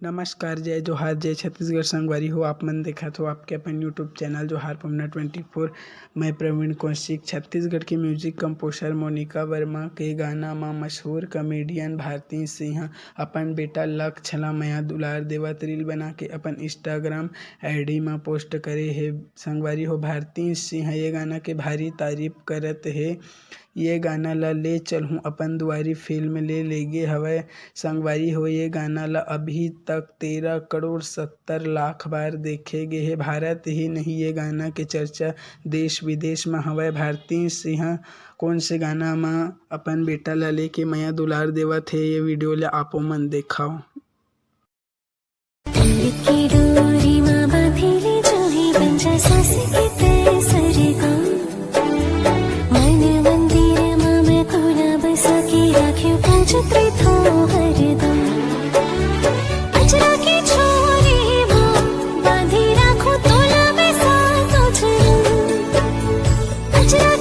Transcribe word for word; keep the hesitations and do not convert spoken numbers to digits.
नमस्कार, जय जोहार, जय छत्तीसगढ़। संगवारी हो, आप मन देखत हो आपके अपन YouTube चैनल जोहार पमना ट्वेंटी फोर। मैं प्रवीण कौशिक। छत्तीसगढ़ के म्यूजिक कंपोजर मोनिका वर्मा के गाना म मशहूर कॉमेडियन भारती सिंह अपन बेटा लक्ष्य ला मया दुलार देवत रील बना के अपन Instagram ID म पोस्ट करे हे। संगवारी हो, भारती सिंह ये गाना के भारी तारीफ करत हे। ये गाना ला ले चलहूँ अपन दुआरी फिल्म ले लेगे हवय। संगवारी हो, ये गाना ला अभी तक तेरह करोड़ सत्तर लाख बार देखे गे हे। भारत ही नहीं, ये गाना के चर्चा देश विदेश म हवय। भारती सिंह कोन से गाना म अपन बेटा ला लेके मया दुलार देवत हे, ये वीडियो ला आपो मन देखव। के डोरी मा बांधिले जोही बंजा सास के तय सरगम। मन मंदिर मा मैं तोला बसा के राख्यो पूजत रिथो हरदम। अचरा के छोरी मा बांधी राखो तोला मैं सातो जन्म। अचरा